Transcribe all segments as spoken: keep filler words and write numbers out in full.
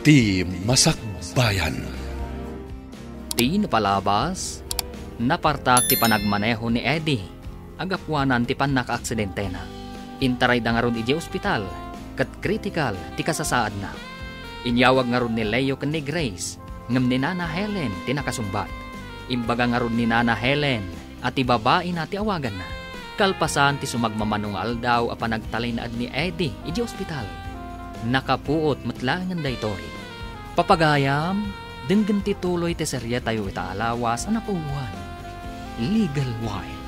Ti Masakbayan. Ti napalabas, napartak ti panagmaneho ni Eddie, agapuanan ti pannakaaksidentena. Intarayda ngarud idiay ospital, ket kritikal ti kasasaadna. Inyawag ngarud ni Leo ken ni Grace, ngem ni Nana Helen ti nakasungbat. Imbaga ngarud ni Nana Helen a ti babaina ti awaganna. Kalpasan ti sumagmamano nga aldaw a panagtalinaed ni Eddie idiay ospital, nakapuot met laengen daytoy. Papagayam, denggen ti tuloy ti serietayo ita a lawas a napuonan, Legal Wife.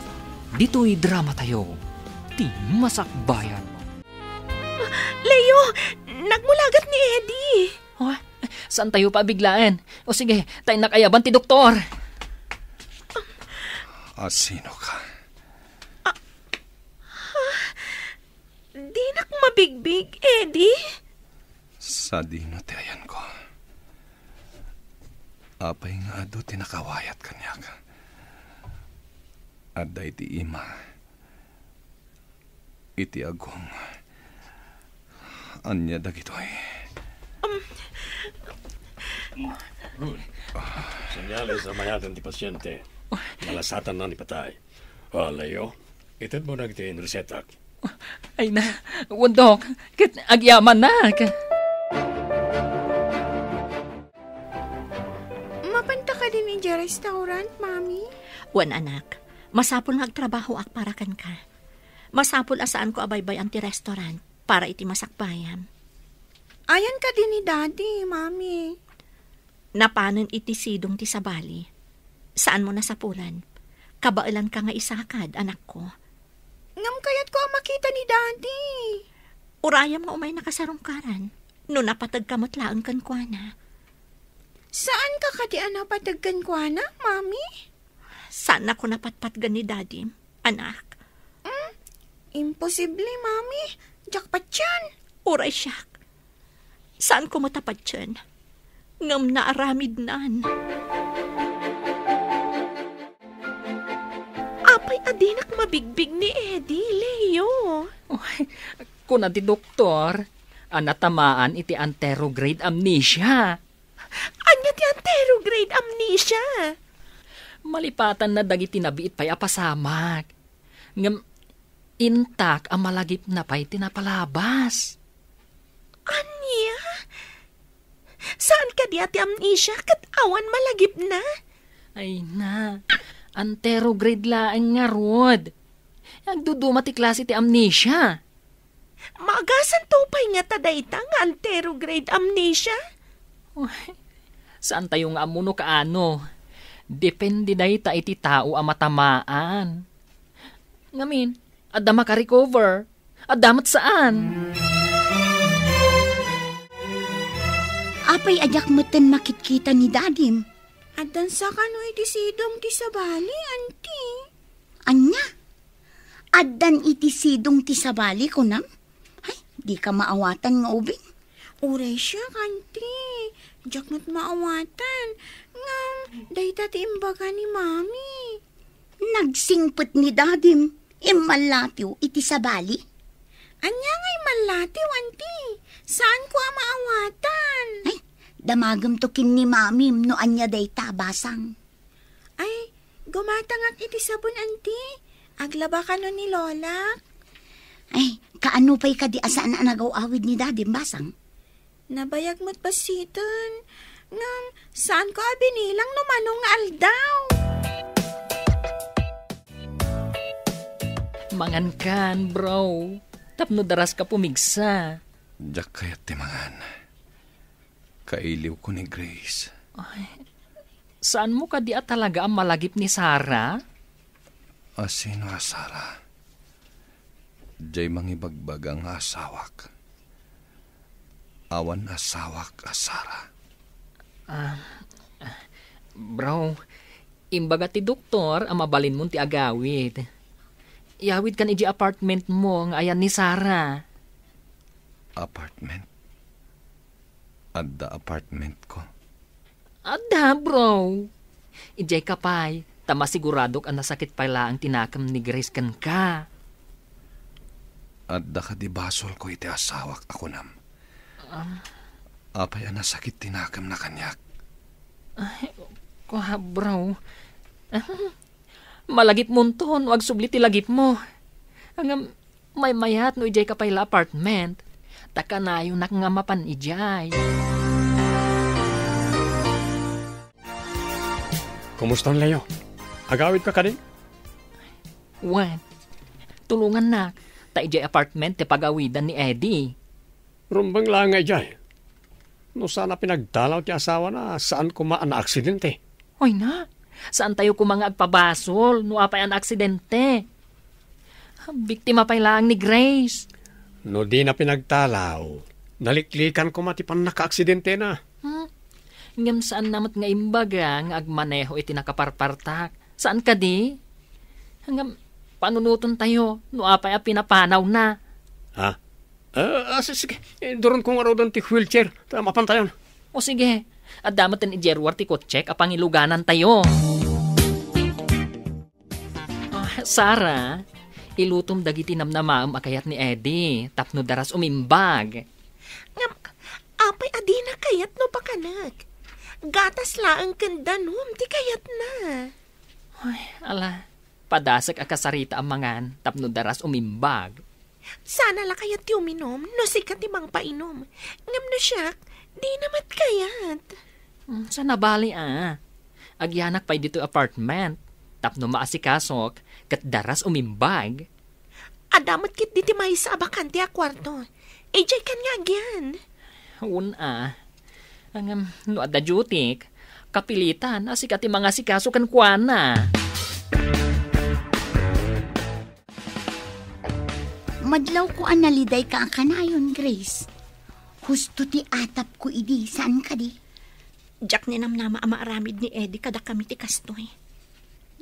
Ditoy dramatayo, Ti Masakbayan. Leo, nagmulagat ni Eddie. Oh, saantayo pabiglaen? O sige, ta innak ayaban ti doktor. A sino ka? Dinak mabigbig, Eddie. Sadino ti ayanko? Apay nga adu ti nakawayat kaniak? Adda iti ima iti agong. Ania dagitoy? Ruth, senyales a mayatan ti pasiente. Malasatanna ni patay. Ah, Leo, itedmo dagiti resetak. Ay na, wen, Dok, ket agyamannak. Mapanta kadin idiay restaurant, Mami? Wen, anak. Masapul nga agtrabahoak para kenka. Masapul a saanko a baybay-an ti restaurant para iti masakbayam. Ayan kadi ni Daddy, Mami? Napanen iti sidong ti sabali. Saanmo nasapulan. Kabaelanka nga isakad, anakko. Ngem kayatko a makita ni Daddy. Urayam nga umaynaka sarungkaran. No napateg ka met laeng kenkuana. Saanka kadi a napateg kenkuana, Mami? Saannak napatpatgen ni Daddy, anak. Hmm? Imposible, Mami. Diak patien. Uray siak. Saanko met a patien. Ngem naaramidnan. Apay a dinak mabigbig ni Eddie, Leo? Oy, kuna ti doktor a natamaan iti anterograde amnesia. Ania ti anterograde amnesia? Malipatanna dagiti nabiit pay a pasamak. Ngem intak a malagipna pay ti napalabas. Ania? Saan kadi a ti amnesia ket awan malagipna? Ay na, anterograde laeng ngarud. Agduduma ti klase ti amnesia. Maagasanto pay ngata dayta nga anterograde amnesia? Uy, saantayo nga ammo no kaano. Depende dayta iti tao a matamaan. Ngamin, adda makarecover, adda met saan. Apay a diak metten makitkita ni Dadim? Addan sa kano iti sidong ti sabali, Auntie. Ania? Addan iti sidong ti sabali, kunam? Ay, dika maawatan nga ubing. Uray siak, Auntie. Diak met maawatan. Ngem, dayta ti imbaga ni Mami. Nagsingpet ni Dadim, immallatiw iti sabali. Ania nga immallatiw, Auntie? Saanko a maawatan. Ay, damagemto ken ni Mamim no ania dayta, basang. Ay, gumatangak iti sabon, Auntie. Aglaba kano ni Lolak? Ay, kaano pay kadi a saan a nagaw-awid ni Dadim, basang? Nabayag met basiten. Ngem, saanko a binilang no mano nga aldaw. Mangankan, bro. Tapno daraska pumigsa. Diak kayat ti mangan. Kailiwko ni Grace. Ay, saanmo kadi a talaga a malagip ni Sarah? A sino a Sarah? Diay mangibagbaga nga asawak. Awan asawak a Sarah. Ah, bro, imbaga ti doktor a mabalinmon ti agawid. Iyawidkan idiay apartmentmo nga ayan ni Sarah. Apartment? Adda apartmentko? Adda, bro. Idiayka pay, ta masiguradok a nasakit pay laeng ti nakem ni Grace kenka. Adda kadi basolko iti asawak a kunam? Ah. Apay a nasakit ti nakemna kaniak? Ay, kua, bro. Malagipmonto no agsubli ti lagipmo. Ngem, maymayat no idiay ka pay la apartment. Ta kanayonak nga mapan idiay. Kumustan, Leo? Agawid ka kadi? Wen, tulongannak, ta idiay apartment ti pagawidan ni Eddie. Rumbeng laeng nga idiay. No saan a pinagdalaw ti asawana, saan koma a naaksidente. Hoy na, saan tayo koma nga agpabasol no apay a naaksidente? Biktima pay laeng ni Grace. No di na pinagdalaw, naliklikan koma ti pannakaaksidentena. Hmm? Ngem saan na met nga imbaga nga agmaneho iti nakaparpartak. Saan kadi? Ngem panunoten tayo no apay a pinapanawna. Ha? Ah, ah, si-, sige. Eh, duron ko ngaruden ti wheelchair. Ta mapan tayon. O sige. Adda met ti Gerwar ti kutsek a pangiluganan tayo. Ah, Sara, ilutom dagiti namnamaem a kayat ni Eddie tapno daras umimbag. Ngem, apay a dina kayat no pakanek? Gatas laeng ken danum ti kayatna. Ay, ala, padasek a kasarita a mangan tapno daras umimbag. Sana la kayat ti uminum no sika ti mangpainom. Ngem no siak, dina met kayat. Hmm, sana bali a. Agyanak pay ditoy apartment. Tapno maasikasok, ket daras umimbag. Adda met ketdi ti maysa a bakante a kuarto. Idiay kan nga agyan. Wen a. Ngem, no adda dutyk, kapilitan a sika ti mangasikaso kenkuana. Madlawko a nalidayka a kanayon, Grace. Husto ti atapko idi, saan kadi? Diak ninamnama a maaramid ni Eddie kadakami ti kastoy.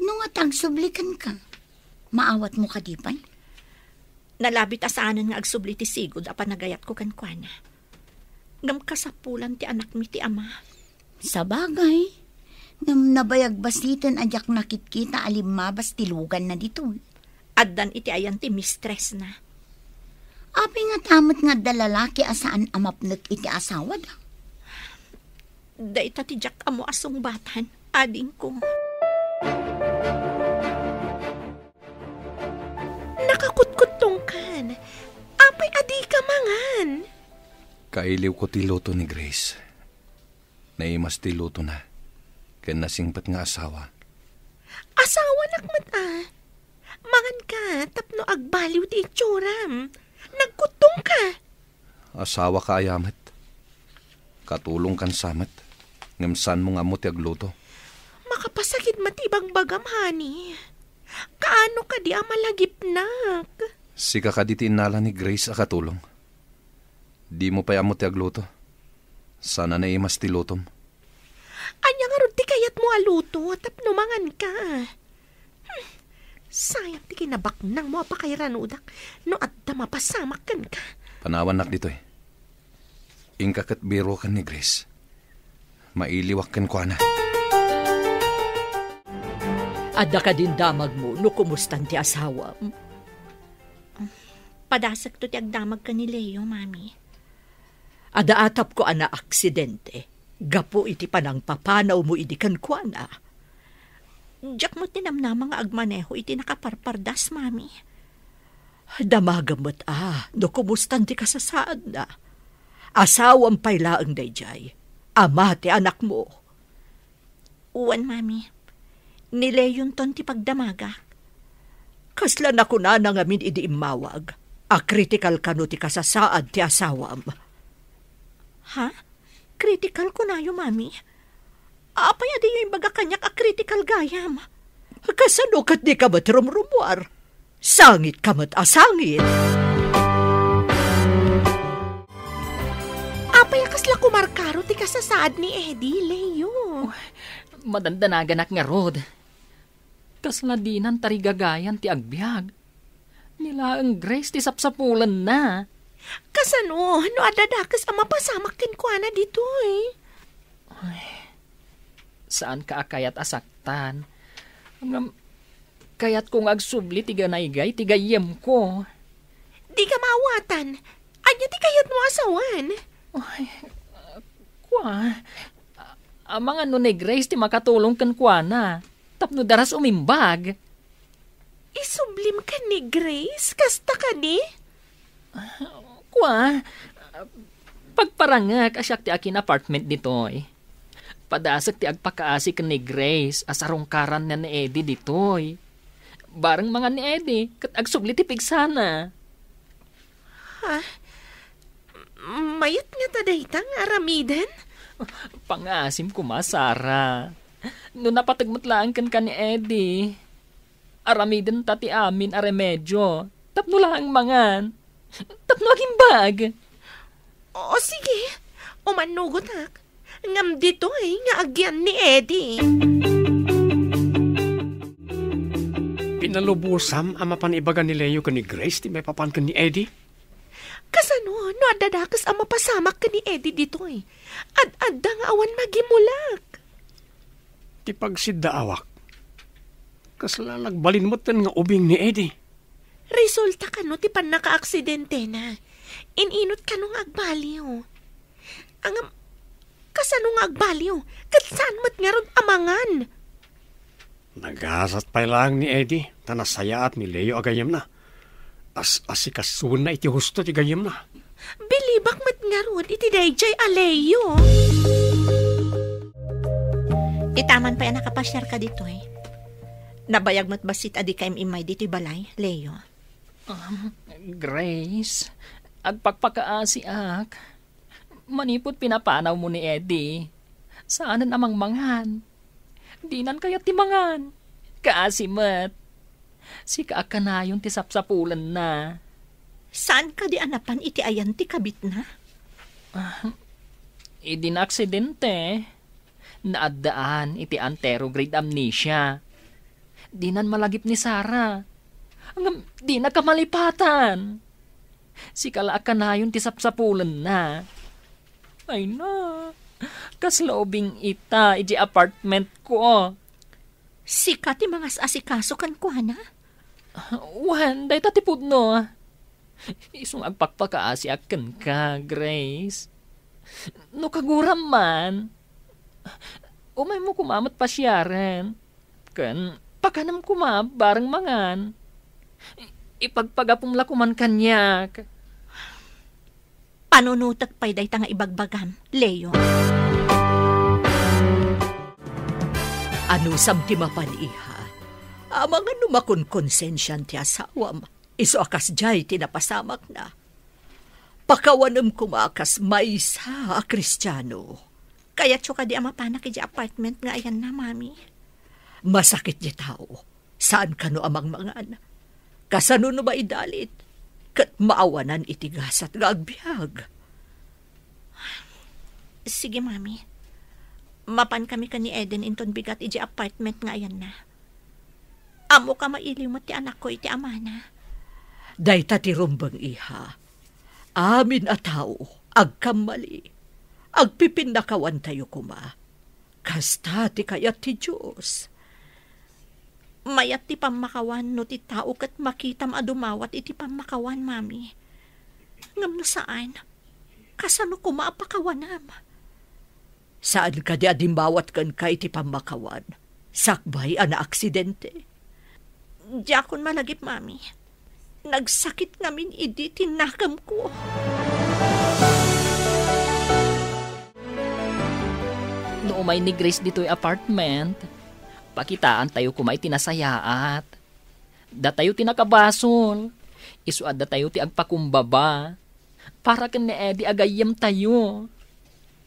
No nga agsubli kenka, maawatmo kadi pay? Nalabit a saanen nga agsubli ti sigud a panagayatko kenkuana. Ngem kasapulan ti anakmi ti ama. Sabagay, ngem nabayag basiten a diak nakitkita a limmabas ti luganna ditoy. Addan iti ayan ti mistressna. Apay ngata met nga adda lalaki a saan a mapnek iti asawada? Dayta ti diak ammo a sungbatan, adingko. Nakakutkuttongkan. Apay a dika mangan? Kailiwko ti luto ni Grace. Naimas ti lutona, ken nasingpet nga asawa. Asawanak met a. Manganka tapno agbaliw ti itsuram. Nagkuttongka. Asawaka aya met. Katulongkan sa met, ngem saanmo nga ammo ti agluto. Makapasakit met ti ibagbagam, honey. Kaano kadi a malagipnak? Sika kadi ti innala ni Grace a katulong. Dimo pay ammo ti agluto. Saan a naimas ti lutom. Ania ngarud ti kayatmo a luto tapno manganka? Hmm, sayang ti kinabaknangmo a pakairanudak no adda mapasamak kenka. Panawannak ditoy. Inka ket biroken ni Grace. Mailiwak kenkuana. Adda kadin damagmo no kumustan ti asawam? Padasekto ti agdamag ken ni Leo, Mami. Adda atapko a naaksidente gapu iti panangpapanawmo idi kenkuana. Diak met ninamnama nga agmaneho iti nakaparpardas, Mami. Damagem met a no kumustan ti kasasaadna. Asawam pay laeng daydiay, ama ti anakmo. Wen, Mami. Ni Leonton ti pagdamagak. Kasla nakunana ngamin idi immawag a kritikal kano ti kasasaad ti asawam. Ha? Kritikal kunayo, Mami? Apay a diyo imbaga kaniak a kritikal gayam? Kasano ket dika met rumrumuar? Sangit ka met a sangit. Apay a kasla kumarkaro ti kasasaad ni Eddie, Leo? Madandanaganak ngarud. Kasla dinan tarigagayan ti agbiag. Ni laeng Grace ti sapsapulenna. Kasano no adda dakes a mapasamak kenkuana ditoy? Ay, saanka a kayat a saktan. Ngem, kayatko nga agsubli ti ganaygay ti gayyemko. Dika maawatan. Ania ti kayatmo a sawen? Ay, Ah, amangan no ni Grace ti makatulong kenkuana tapno daras umimbag. Isublim ken ni Grace? Kasta kadi? Kua, pagparangek a siak ti akin-apartment ditoy. Padasek ti agpakaasi ken ni Grace a sarungkaranna ni Eddie ditoy. Bareng mangan ni Eddie ket agsubli ti pigsana. Ha? Mayat ngata dayta nga aramiden? Pangasim koma, Sarah. No napateg met laeng kenka ni Eddie, aramidenta ti amin a remedio tapno laeng mangan, tapno agimbag. O, sige. Umannugotak. Ngem ditoy nga agyan ni Eddie. Pinalubosam a mapan ibaga ni Leo ken ni Grace ti maipapan ken ni Eddie? Kasano no adda dakes a mapasamak ken ni Eddie ditoy? Ad-adda nga awan magimulak. Ti pagsiddaawak, kasla nagbalin metten nga ubing ni Eddie. Resulta kano ti pannakaaksidentena? In-inot kano nga agbaliw? Ngem, kasano nga agbaliw? Ket saan met ngarud a mangan? Nagasat pay laeng ni Eddie, ta nasayaat ni Leo a gayyemna. As-asikasuenna iti husto ti gayyemna. Bilibak met ngarud iti daydiay a Leo. Itaman pay a nakapasiarka ditoy. Nabayag met bassit a dika im-immay ditoy balay, Leo. Um, Grace, agpakpakaasiak. Manipud pinapanawmo ni Eddie, saanen a mangmangan. Dinan kayat ti mangan. Kaasi met. Sika a kanayon ti sapsapulenna. Saan kadi a napan iti ayan ti kabitna? Ah, idi naaksidente, naaddaan iti anterograde amnesia. Dinan malagip ni Sarah. Ngem dina kamalipatan. Sika la a kanayon ti sapsapulenna. Ay na, kasla ubing ita iti apartment ko. Sika ti mangas-asikaso kenkuana? Wen, dayta ti pudno. Isu nga agpakpakaasiak kenka, Grace. No kaguram man, umaymo koma met pasiaren. Ken pakanem koma bareng mangan. Ipagpagapom la koman kaniak. Panunotek pay dayta nga ibagbagam, Leo. Anusam ti mapan, iha? Amangan no makonkonsensian ti asawam, isu a kasdiay ti napasamakna. Pakawanem koma kas maysa a Kristiano. Kayatyo kadi a mapanak idiay apartment nga ayanna, Mami? Masakit ti tao. Saan kano a mangmangan. Kasano no maidalit? Ket maawanan iti gasat nga agbiag. Sige, Mami. Mapankami ken ni Eden inton bigat idiay apartment nga ayanna. Ammok a mailiw met ti anakko iti amana. Dayta ti rumbeng, iha. Amin a tao agkammali. Agpipinnakawantayo koma. Kasta ti kayat ti Dios. Mayat ti pammakawan no ti tao ket makitam a dumawat iti pammakawan, Mami. Ngem no saan, kasano koma a pakawanam? Saan kadi a dimmawat kenka iti pammakawan, sakbay a naaksidente? Diakon malagip, Mami. Nagsakit ngamin idi ti nakemko. No umay ni Grace ditoy apartment, pakitaantayo koma iti nasayaat. Datayo ti nakabasol. Isu a datayo ti agpakumbaba. Para ken ni Eddie a gayyemtayo.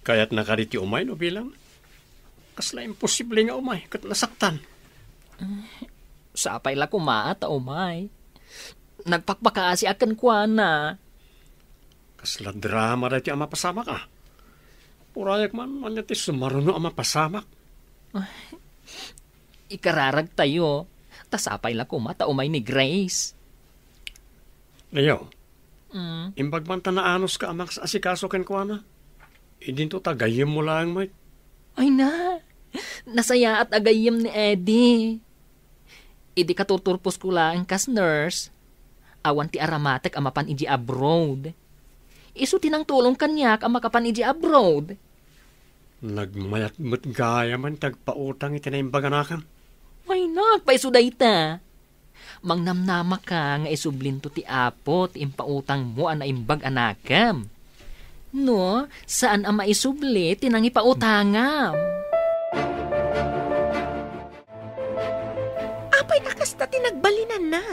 Kayatna kadi ti umay no bilang? Kasla imposible nga umay ket nasaktan. Sapay la koma ta umay. Nagpakpakaasiak kenkuana. Kasla drama daytoy a mapasamak, a. Purayak man, ania ti sumaruno a mapasamak? Ikararagtayo, ta sapay la koma ta umay ni Grace. Leo, Mm. imbag man ta naanuska a mangas-asikaso kenkuana. Idinto ta gayyemmo laeng met. Ay na, nasayaat a gayyem ni Eddie. Idi katurturposko laeng kas nurse, awan ti aramatek a mapan idiay abroad. Isu ti nangtulong kaniak a makapan idiay abroad. Nagmayat met gayamen ti agpautang iti naimbag a anakam. Ay, nagpaiso dayta. Mangnamnamaka nga isublinto ti Apo ti impautangmo a naimbag a anakam. No, saan a maisubli ti nangipautangam. Apay a kasta ti nagbalinanna?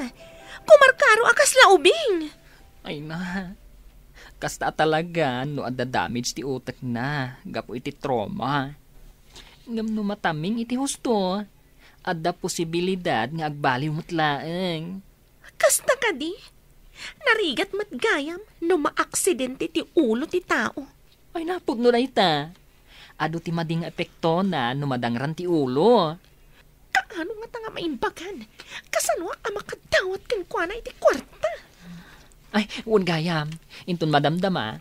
Kumarkaro a kasla ubing. Ay na, kasta a talaga no adda damage ti utekna gapu iti trauma. Ngem no mataming iti husto, adda posibilidad nga agbaliw met laeng. Kasta kadi? Narigat met gayam no maaksidente ti ulo ti tao. Ay, napudno dayta. Adu ti madi nga epektona no madangran ti ulo. Kaano ngata nga maimbagan? Kasanoak a makadawat kenkuana iti kuarta? Ay, wen gayam, inton madamdama,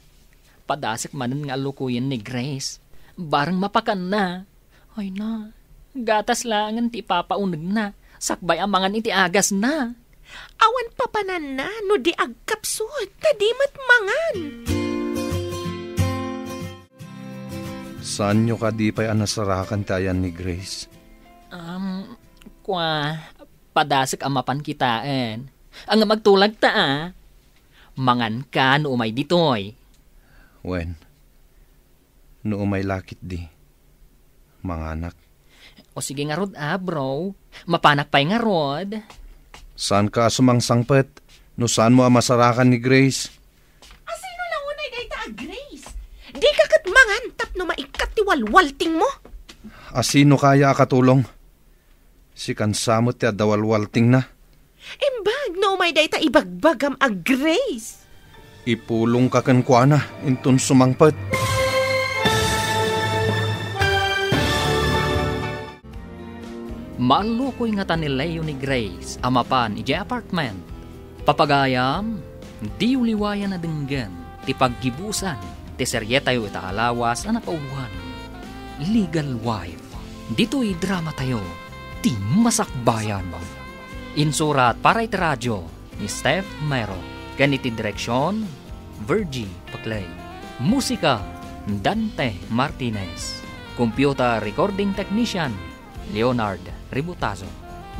padasek manen nga allukoyen ni Grace. Bareng mapakanna. Ay na, gatas laengen ti ipapaunegna, sakbay a mangan iti agasna. Awan papananna no di agkapsut, ta di met mangan. Saanyo kadi pay a nasarakan ti ayan ni Grace? Um, kua, padasek a mapan kitaen. Ngem agtulagta a. Manganka no umay ditoy. Wen, no umay la ketdi, manganak. O sige ngarud a, bro. Mapanak pay ngarud. Saanka a sumangsangpet no saanmo a masarakan ni Grace. Asino la unay dayta a Grace? Dika ket mangan tapno maikkat ti walwaltingmo. Asino kaya a katulong? Sikan sa met ti adda walwaltingna. Imbag no umay dayta ibagbagam a Grace. Ipulongka kenkuana inton sumangpet. Maallukoy ngata ni Leo ni Grace a mapan idiay apartment. Papagayam, diyo liwayan a denggen ti paggibusan ti serietayo ita a lawas a napauloan, Legal Wife. Ditoy dramatayo, ti masakbayan. Insurat para iti radio ni Steph Mero, ken iti direksion, Virgie Paclay. Musika, Dante Martinez. Computer recording technician, Leonard Ributazo.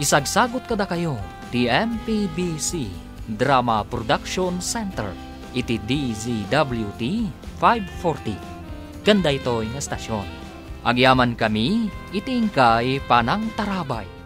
Isagsagut kadakayo ti M P B C Drama Production Center iti D Z W T five forty. Ken daytoy nga estasion, agyamankami iti inkay panangtarabay.